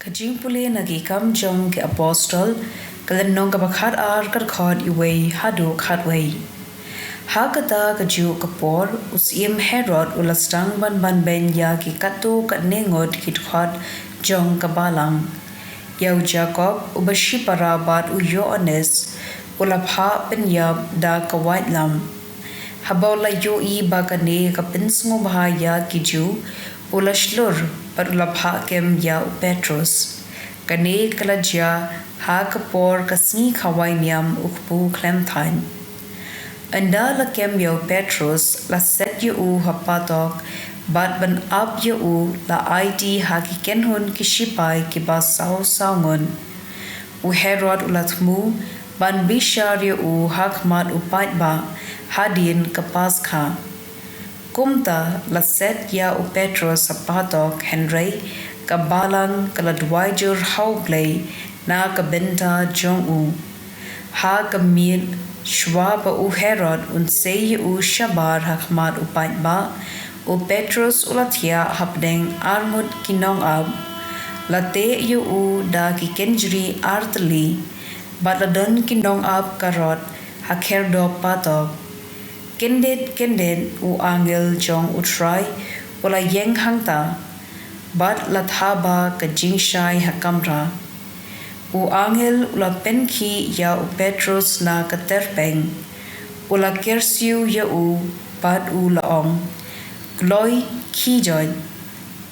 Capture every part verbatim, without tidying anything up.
Ka jingpule na ki Kam jong ki Apostol, ka lynnong kaba khat ar, ka dkhot wei haduh khat wei. Ha kata ka juh ka por, u Syiem Herod u la sdang ban ban beiñ ïa ki katto katne ngut ki dkhot jong ka balang. Ïa u Jakob uba shipara bad u Ïoannis u la phah pynïap da ka waitlam. Haba u la ïohi ba kane ka pynsngewbha ïa ki Jiw, u la shlur bad u la phah kem ïa u Petrus. Kane ka la jia ha ka por ka sngi khawai niam u kpu khlem thaiñ. Ynda la kem ïa u Petrus, la set ïa u ha patok bad ban ap ïa u la aiti ha ki kynhun ki shipai kiba saw saw ngut. U Herod u la thmu ban bishar ïa u ha khmat u paidbah hadien ka Paskha. Kumta la set ïa u Petrus ha patok, hynrei ka balang ka la duwai jur ha U Blei na ka bynta jong u. Ha ka miet, shwa ba u Herod un sei ïa u shabar ha khmat u paidbah, u Petrus u la thiah hapdeng arngut ki nongap. La teh ïa u da ki kynjri artylli, bad la don ki nongap ka rot ha khyrdop patok. Kyndit kyndit u angel jong U Trai u la ïeng hangta, bad la thaba ka jingshai ha kamra. U angel u la pynkhih ïa u Petrus na ka tyrpeng, u la kyrsiew ïa u, bad u la ong, "Kloi, khie joit."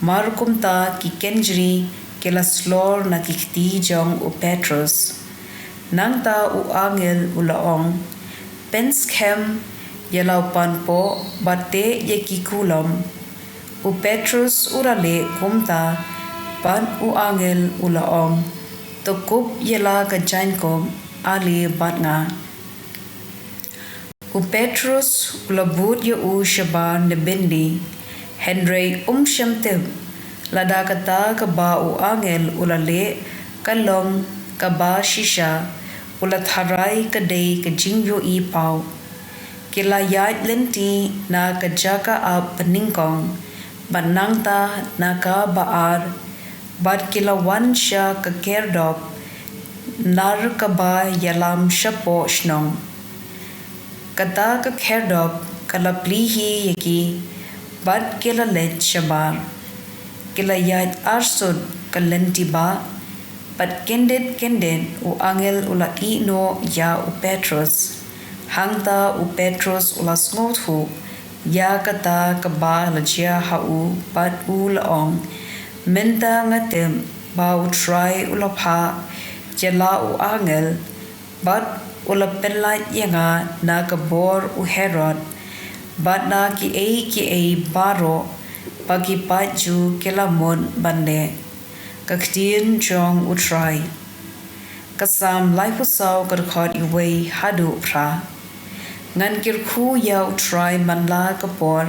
Mar kumta ki kynjri ki la slor na ki kti jong u Petrus. Nangta u angel u la ong, "Pynskhem ïa la u panpoh bad teh ïa ki kulom." U Petrus u la leh kumta, bad u angel u la ong, "To kup ïa la ka jaiñkup, ale bad nga." U Petrus u la bud ïa u shabar ne byndi, hynrei um shym tip lada kata kaba u angel u la leh ka long kaba shisha, u la tharai ka dei ka jingïohi paw. Ki la ïaid lynti na ka jaka ap banyngkong, bad nangta na kaba ar, bad ki la wan sha ka khyrdop nar kaba ïalam shapoh shnong. Kata ka khyrdop ka la plie hi ïa ki, bad ki la leit shabar. Ki la ïaid arsut ka lynti bah, bad kyndit kyndit u angel u la ïeh noh ïa u Petrus. Hangta u Petrus u la sngewthuh ïa kata kaba la jia ha u, bad u la ong, "Mynta nga tip ba U Trai u la phah ïa la u angel, bad u la pynlait ïa nga na ka bor u Herod, bad na kiei kiei baroh ba ki paid Jiw ki la mut ban leh." Ka ktien jong U Trai. Ka Salm laiphew saw, ka dkhot wei haduh phra. Ngan kyrkhu ïa U Trai man la ka por,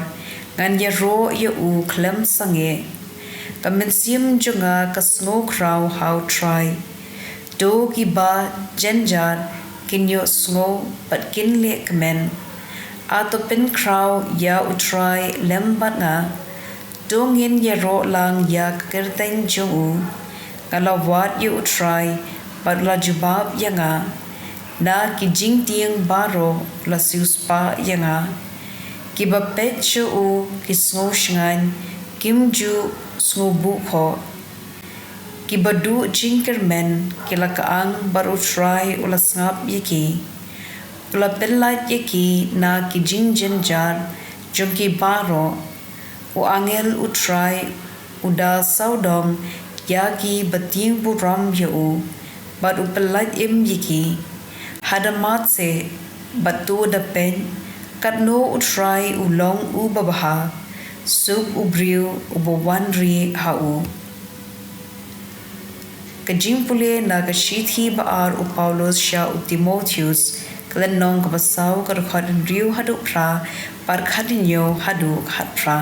ngan ïaroh ïa u khlem sangeh. Ka mynsiem jong nga ka sngewkhraw ha U Trai. To kiba jynjar kin ïohsngew bad kin leh kmen. A to pynkhraw ïa U Trai lem bad nga. To ngin ïaroh lang ïa ka kyrteng jong u. Nga la wad ïa U Trai, bad u la jubab ïa nga. Na ki jingtieng baroh u la siewspah ïa nga. Kiba peit sha u ki sngewshngaiñ, kim ju sngewbuh khoh. Kiba duh jingkyrmen ki la kyang, bad U Trai u la sngap ïa ki. U la pynlait ïa ki na ki jingjynjar jong ki baroh. U angel U Trai u da sawdong ïa kiba tieng burom ïa u, bad u pynlait im ïa ki. Hada mat seh, bad to da peit, katno U Trai u long uba bha, suk u briew uba wan rieh ha u. Ka jingpule na ka shithi ba ar u Paulus sha u Timotheus, ka lynnong kaba saw, ka dkhot hynriew haduh phra, bad khathynñiew haduh khatphra.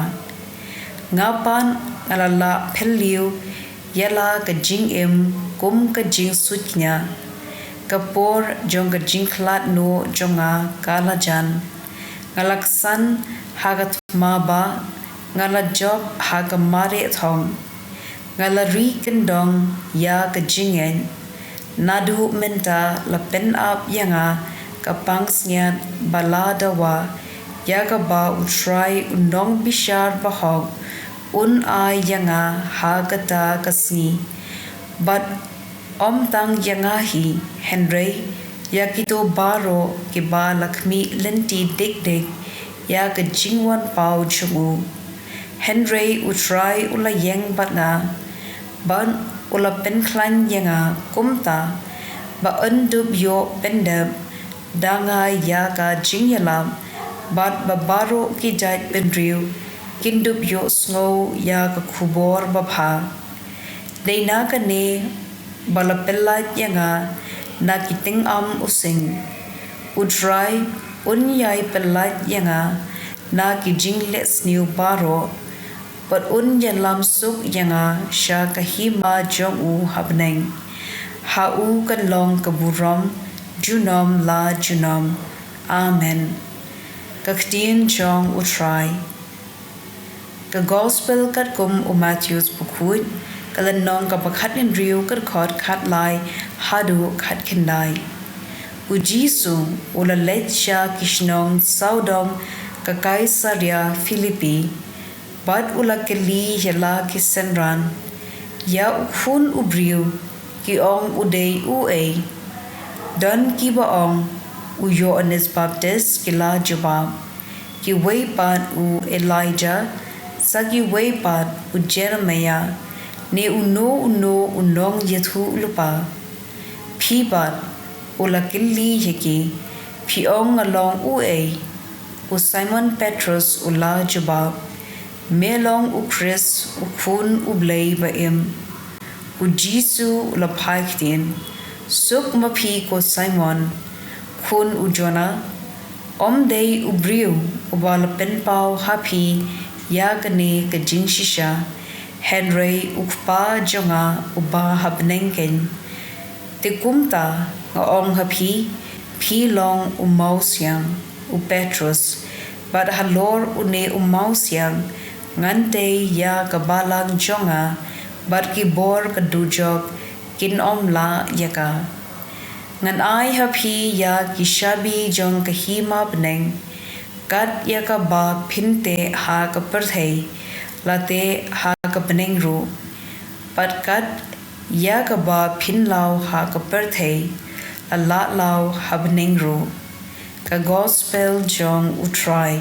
Nga pat nga la lah phylliew ïa la ka jingim kum ka jingsuidñia. Ka por jong ka jingkhlad noh jong nga ka la jan. Nga la ksan ha ka thma bah, nga la jop ha ka mareh thong. Nga la ri kyndong ïa ka jingngeit. Naduh mynta la pynap ïa nga ka pansngiat ba la dawa, ïa kaba U Trai U Nongbishar bahok un ai ïa nga ha kata ka sngi. Bad ym tang ïa nga hi, hynrei ïa kito baroh kiba la khmih lynti dik dik ïa ka jingwan paw jong u. Hynrei U Trai u la ïeng bad nga, bad u la pynkhlaiñ ïa nga kumta, ba yn dup ïoh pyndep da nga ïa ka jingïalap, bad ba baroh ki jaitbynriew kin dup ïohsngew ïa ka khubor babha. Dei na kane ba la pyllait ïa nga na ki tyngam u sing. U Trai un ïai pyllait ïa nga na ki jinglehsniew baroh, bad un ïalam suk ïa nga sha ka hima jong u ha bneng. Ha u kan long ka burom junom la junom. Amen. Ka ktien jong U Trai. Ka Gospel katkum u Mathaios bakhuid, ka lynnong kaba khathynriew, ka dkhot khatlai haduh khatkhyndai. U Jisu u la leit sha ki shnong sawdong ka Kaisaria Philippi, bad u la kylli ïa la ki synran, ïa U Khun u briew ki ong u dei uei? Don kiba ong, u Ïoannis Baptis, ki la jubab. Kiwei pat u Elijah, sa kiwei pat u Jeremiah, ne uno uno u nongïathuhlypa. Phi pat, u la kylli ïa ki, phi ong nga long uei? U Simon Petrus u la jubab, me long u Khrist, U Khun U Blei ba im. U Jisu u la phai ktien, suk ma phi ko Simon, khun u Jonah. Ym dei u briew uba la pynpaw ha phi ïa kane ka jingshisha, hynrei U Kpa jong nga uba ha bneng keiñ. Te kumta nga ong ha phi, phi long u mawsiang, u Petrus, bad halor une u mawsiang ngan tei ïa ka balang jong nga, bad ki bor ka dujok kin ym lah ïa ka. Ngan ai ha phi ïa ki shabi jong ka hima bneng. Kat ïa kaba phin teh ha ka pyrthei, la teh ha ka bneng ruh. Bad kat ïa kaba phin law ha ka pyrthei, la lah law ha bneng ruh. Ka Gospel jong U Trai.